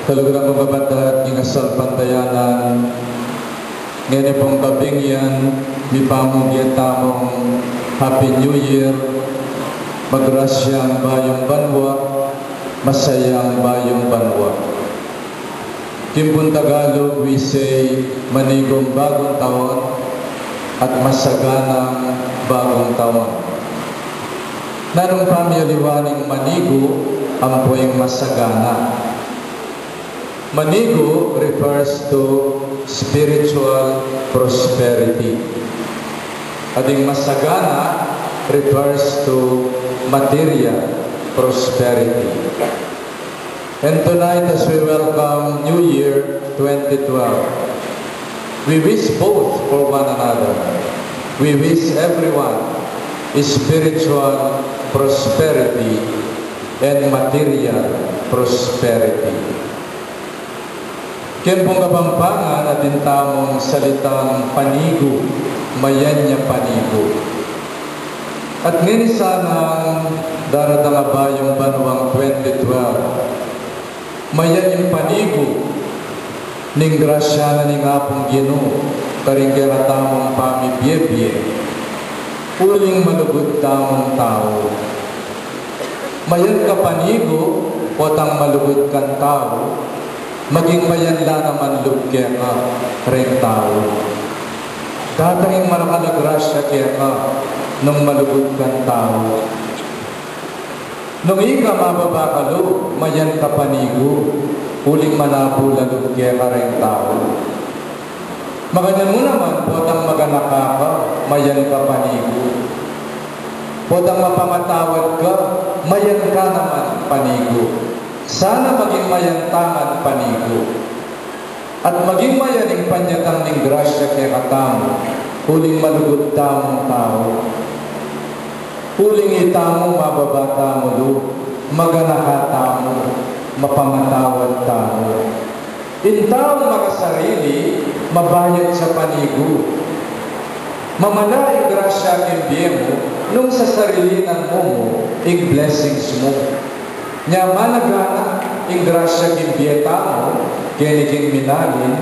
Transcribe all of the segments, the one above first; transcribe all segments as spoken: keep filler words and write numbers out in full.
Talugud kung kapatad king kasalpantayanan, ngeni pung gabing yan, mipamugya tamung Happy New Year, magrasyang bayung banua, masayang bayung banua. King pung Tagalog, we say, manigong bagong taon at masaganang bagong taon. Nanung pamialiwa ning manigu ampo ing masagana? Manigu refers to spiritual prosperity. At ing masagana refers to material prosperity. And tonight, as we welcome New Year twenty twelve, we wish both for one another. We wish everyone spiritual prosperity and material prosperity. King pung Kapampangan atin tamung salitang panigu, mayan ya panigu. At ngeni sanang daratang a bayung banuang twenty twelve, mayan ing panigu ning grasya na ning Apung Ginu karing kekatamung pamibie-bie, uling malugud tamung tau. Mayan ka panigu, potang malugud kang tau, maging mayan la naman lub keka reng tau. Datang ing marakal a grasya keka nung malugud kang tau. Nung ika mababa ka lub, mayan ka panigu, uling manabul a lub keka reng tau. Makanyan mu naman, potang maganaka ka, mayan ka panigu. Potang mapamatawad ka, mayan ka naman panigu. Sana maging mayan tamung panigu. At maging mayan ing panyatang ning grasya kekatamu, uling malugud tamung tau. Uling itamu mababa tamu lub, maganaka tamu, mapamatawad tamu. Ing taung makasarili, mabayat ya panigu. Mamana ing grasya king bie mu, nung sasarilinan mu mu ing blessings mu. Nya managana ing grasya king bie tamu, keni king minalin,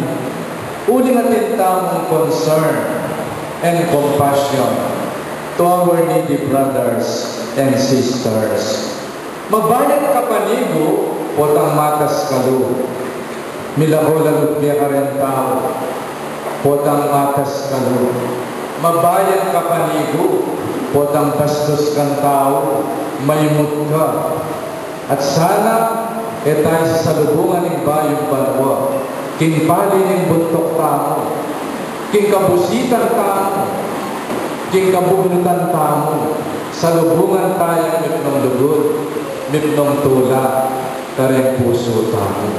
uling atin tamung concern and compassion to our needy brothers and sisters. Mabayat ka panigu, potang matas ka lub. Milako la lub keka reng tau, potang matas ka lub. Mabayat ka panigu, potang bastos kang tau, maimut ka. At sana, e tamu sasalubungan ing bayung banua king pali ning buntuk tamu, king kabusitan tamu, king kabugnutan tamu, salubungan tayang mipnung lugud, mipnung tula, kareng pusu tamu.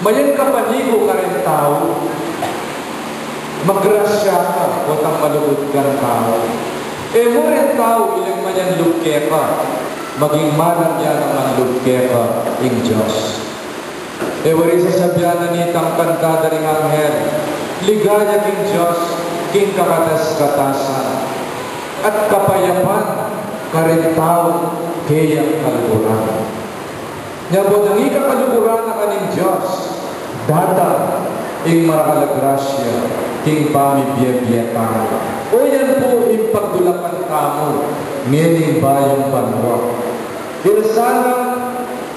Mayan ka panigu kareng tau, magrasya ka, potang malugud kang tau. E mu reng tau ilang mayan lub keka, maging malam ya naman lub keka ing Dios. E wari sasabian na nitang kanta da ring anghel, ligaya king Dios, king kakatas-katasan, at kapayapan kareng tau keyang kaluguran. Nya potang ika kaluguran na ka ning Dios, datang ing marakal a grasya king pamibie-bie tamu. O yan pu ing pagdulapan tamu ngening bayung banua. Ila sana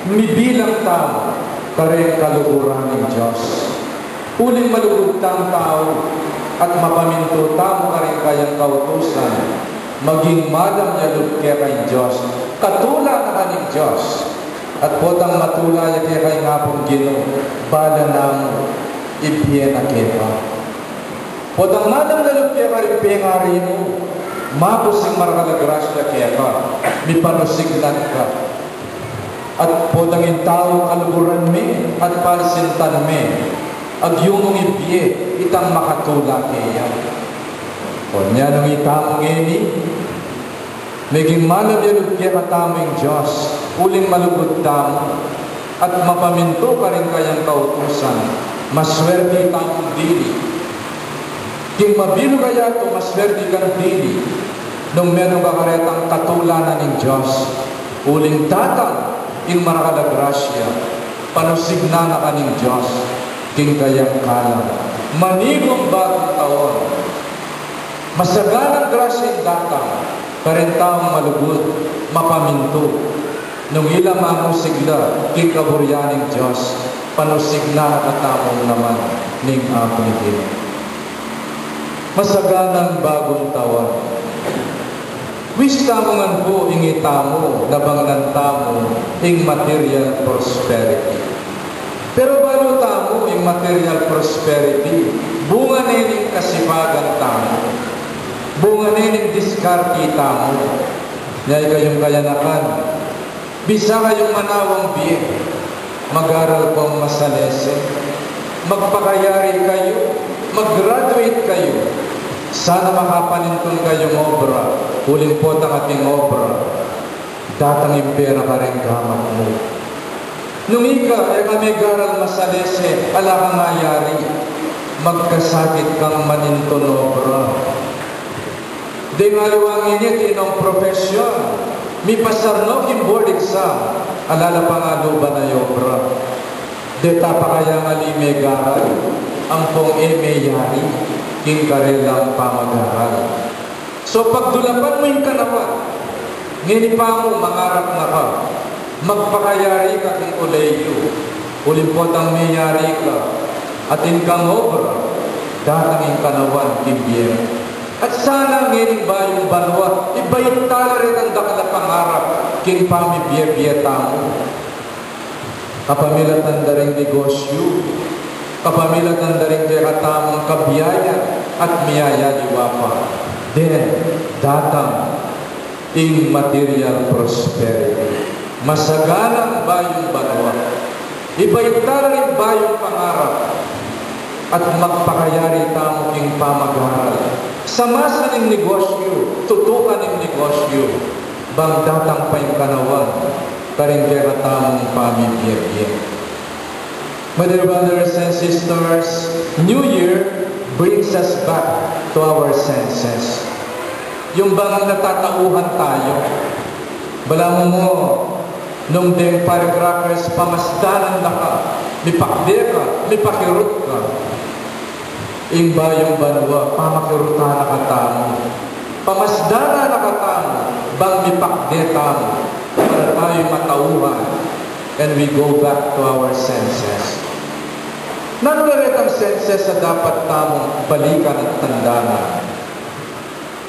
mibilang tamu kareng kaluguran ning Dios. Uling malugud tang tau at mapamintu tamu karing kayang kautusan, maging malam ya lub keka ing Dios, katula na ka ning Dios. At potang matula ya keka ing Apung Ginu, bala na mu, ibie na keka. Potang malam ya lub keka ring pengari mu, mabus ing marakal a grasya keka, mipanusignat ka. At potang ing taung kaluguran me at pansintan me, agyung mung ibie itang makatula keya. O nya nung itamu ngeni, meging malam ya lub kekatamu ing Dios, uling malugud tamu, at mapamintu karing kayang kautusan, maswerti tamung dili. King mabilug a yatu, maswerti kang dili, nung metung ka karetang katula na ning Dios, uling datang ing marakal a grasya, Panusignan na ka ning Dios king kayang kalam. Manigung bagung taun. Masaganang grasya ing datang karing taung malugud, mapamintu. Nung ila manusig la king kaburian ning Dios, panusignan na ka tamu naman ning Apung Ginu. Masaganang bagung taun. Wish tamu ngan pu ing itamu, nabangnan tamu ing material prosperity. Pero balu tamu ing material prosperity, bunga ne ning kasipagan tamu, bunga ne ning diskarte tamu. Nya ikayung kayanakan, bisa kayung manawang bie, mag-aral kong masalese, magpakayari kayu, mag-graduate kayu. Sana makapanintun kayung obra, uling potang ating obra, datang ing pera karing gamat mu. Nung ika, e ka megaral masalese, ala kang ayari, magkasakit kang manintun obra. Deng aliwang ini, tinong profesyon, mipasar no king board exam, ala la pangaluban a obra. Deta pa kayang ali megaral, ampong e meyari king karelang pamagaral. So, pagdulapan mu ing kanawan, ngeni pa mu mangarap na ka, magpakayari ka king kolehiyu, uling potang meyari ka, atin kang obra, datang ing kanawan king bie mu. At sana ngening bayung banua, ibait tala retang dakal a pangarap king pamibie-bie tamu. Kapamilatan da ring negosyu, kapamilatan da ring kekatamung kabiayan at miyayaliwa pa, then datang ing material prosperity. Masaganang bayung banua. Ibait tala ring bayung pangarap at magpakayari tamu king pamagaral. Samasan ing negosyu, tutukan ing negosyu, bang datang pa ing kanawan karing kekatamung pamibie-bie. My dear brothers and sisters, New Year brings us back to our senses. Yung bang natatauhan tayo, balamu mu, nung deng firecrackers pamasdanan na ka, mipakde ka, mipakirut ka. Ing bayung banua, pamakirutan na ka tamu. Pamasdanan na ka tamu, bang mipakde tamu, para tayo matauhan, and we go back to our senses. Nanu retang senses a dapat tamung balikan at tandanan?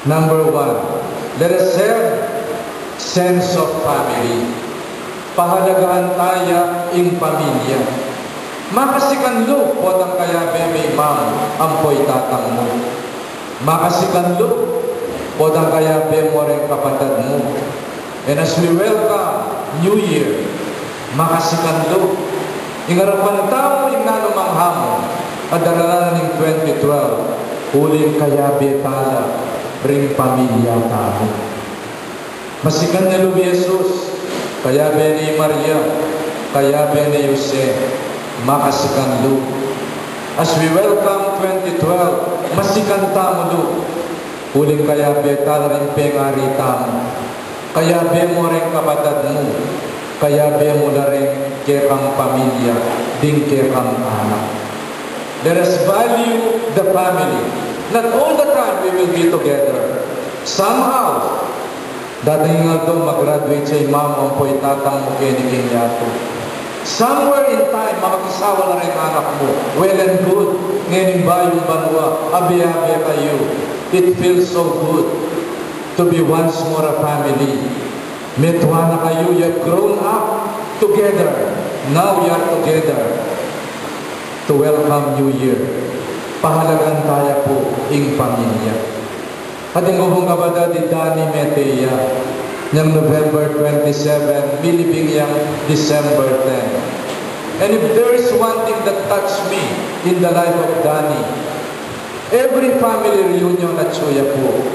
Number one, let us have sense of family. Pahalagahan taya ing pamilya. Makasikan lub potang kayabe me ing mama mu ampo ing tata mu. Makasikan lub potang kayabe mo ring kapatad mu. And as we welcome New Year, makasikan lub, ing arapan tamu ing nanumang hamon a daralan ning twenty twelve, uling kayabe tala ring pamilya tamu. Masikan ya lub i Jesus, kayabe ne i Maria, kayabe ne i Jose, makasikan lub. As we welcome twenty twelve, masikan tamu lub. Uling kayabe tala ring pengari tamu, kayabe mo ring kapatad mu, kayabe mo la ring kekang pamilya, ding kekang anak. Let us value the family. Not all the time we will be together. Somehow, dating ing aldo mag-graduate sa i mama mu ampo i tata mu keni king yatu. Somewhere in time, makisawa la ring anak mu. Well and good. Ngening bayung banua, abe-abe kayu. It feels so good to be once more a family. Metua na kayu, you have grown up together. Now you are together to welcome New Year. Pahalagahan taya pu ing pamilya. Atin ku pung kapatad i Danny Metea, nyang November twenty-seven, milibing yang December ten. And if there is one thing that touched me in the life of Danny, every family reunion, atsu ya pu.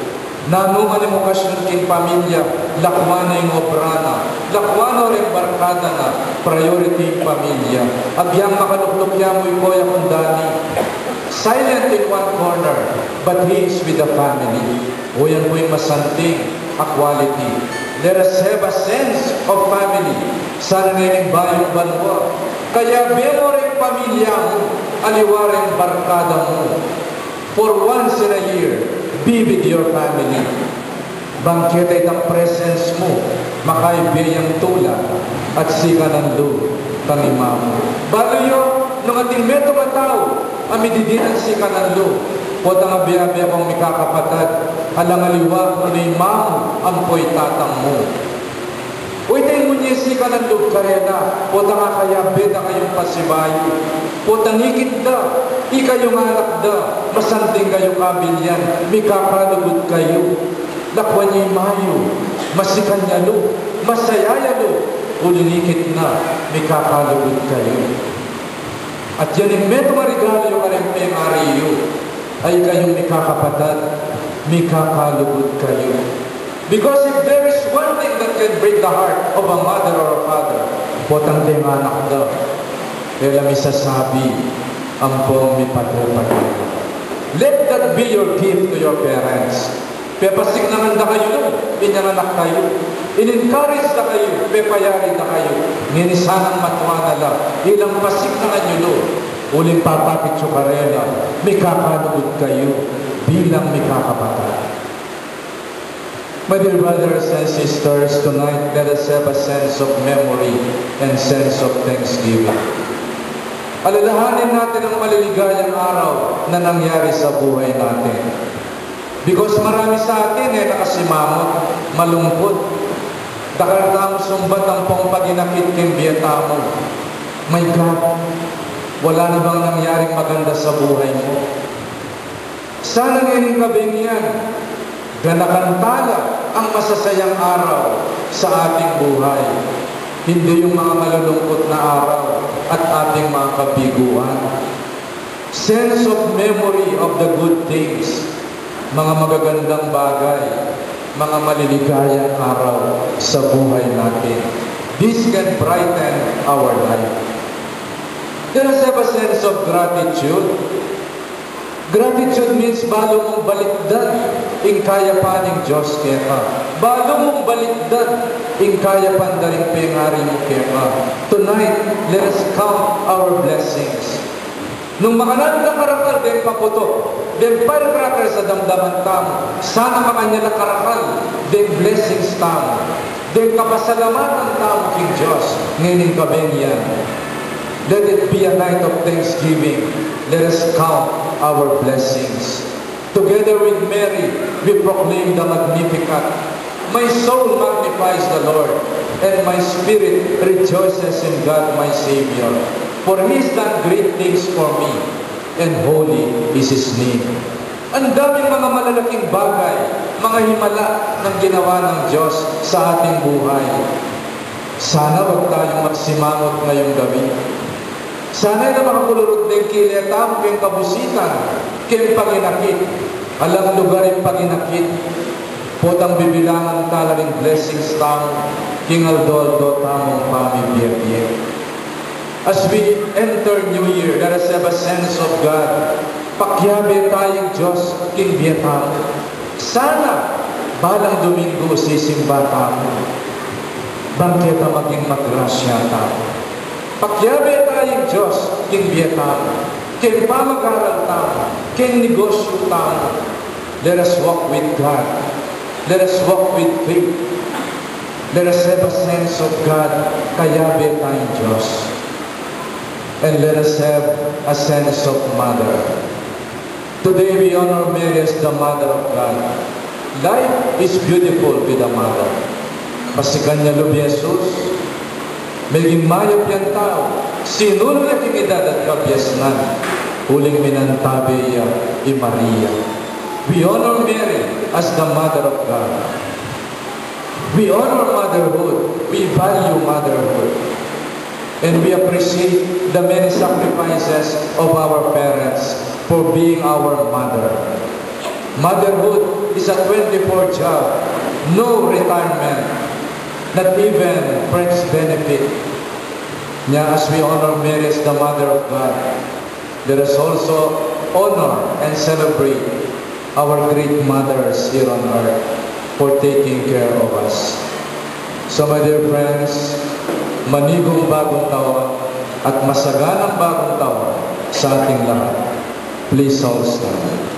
Nanu man ing okasyun king pamilya, lakwan na ing obra na, lakwan na o ring barkada na, priority ing pamilya. Agyang makalukluk ya mu i koya kung Danny. Silent in one corner, but he is with the family. O yan pu ing masanting a quality. Let us have a sense of family. Sana ngening bayung banua, Kayabe mu reng pamilya mu, aliwa reng barkada mu. For once in a year, be with your family. Bang keta itang presence mu, makaibe yang tula at sikanan lub kang ima mu. Balu yu, nung atin metung a tau a mididinan sikanan lub, potang abe-abe kung mikakapatad, alang aliwa nung ima mu ampo i tatang mu. Uy, ita ing munye sikanan lub karela, potang akayabe da kayung pasibayu. Potang ikit da, ikayung anak da, masanting kayu kabilyan, mikakalugud kayu. Lakwan ye ima yu, masikan ya lub, masaya ya lub, uling ikit na, mikakalugud kayu. At yan ing metung a regalu yu karing pengari yu, a ikayung mikakapatad, mikakalugud kayu. Because if there is one thing that can break the heart of a mother or a father, potang deng anak da, e la misasabi ampong mipate-pate. Let that be your gift to your parents. Pepasiknangan da kayu lub, inyang anak kayu. In-encourage da kayu, pepayari da kayu. Ngeni sanang matua na la ilang pasiknangan yu lub, uling papakit yu karela, mikakalugud kayu bilang mikakapatad. My dear brothers and sisters, tonight let us have a sense of memory and sense of thanksgiving. Alalahanin natin ang maliligayang araw na nangyari sa buhay natin. Because marami sa atin e na kasimangot, malungkut. Dakal tamu sumbat ampong paginakit king bie tamu. My God, wala na bang nangyaring maganda sa buhay mu? Sana ngening gabing yan, ganakan tala ang masasayang araw sa ating buhay, hindi yung mga malulungkot na araw at ating mga kabiguan. Sense of memory of the good things, mga magagandang bagay, mga maliligayang araw sa buhay natin. This can brighten our life. Let us have a sense of gratitude. Gratitude means balu mung balikdan ing kayapan ning Dios keka. Balu mung balikdan ing kayapan da ring pengari mu keka. Tonight, let us count our blessings. Nung makananu la karakal deng paputok, deng firecrackers a damdaman tamu, sana makanyan la karakal deng blessings tamu, deng kapasalamatan tamu king Dios ngening gabing yan. Let it be a night of thanksgiving. Let us count our blessings. Together with Mary, we proclaim the Magnificat. My soul magnifies the Lord, and my spirit rejoices in God my Savior, for He has done great things for me, and holy is His name. Ang daming mga malalaking bagay, mga himala ng ginawa ng Diyos sa ating buhay. Sana wag tayong magsimangot ngayong gabi. Sana e na makakulurut deng kile tamu king kabusitan, king panginakit, alang lugar ing panginakit, potang bibilangan tala ring blessings tamu king aldo-aldo tamung pamibie-bie. As we enter New Year, let us have a sense of God. Pakiabe taya ing Dios king bie tamu. Sana balang Domingo sisimba tamu, bang keta maging magrasya tamu. Pakiabe taya ing Dios king bie tamu, king pamag-aral tamu, king negosyu tamu. Let us walk with God. Let us walk with faith. Let us have a sense of God. Kayabe taya ing Dios. And let us have a sense of mother. Today we honor Mary as the Mother of God. Life is beautiful with a mother. Pasikan ya lub i Jesus, meging mayap yang tau, sinulu ya king edad at kabiasnan, uling minantabe ya i Maria. We honor Mary as the Mother of God. We honor motherhood. We value motherhood. And we appreciate the many sacrifices of our parents for being our mother. Motherhood is a twenty-four job, no retirement, not even friends benefit. Nya, as we honor Mary as the Mother of God, let us also honor and celebrate our great mothers here on earth for taking care of us. So, my dear friends, manigong bagong taon, at masaganang bagong taon sa ating lahat. Please all stand.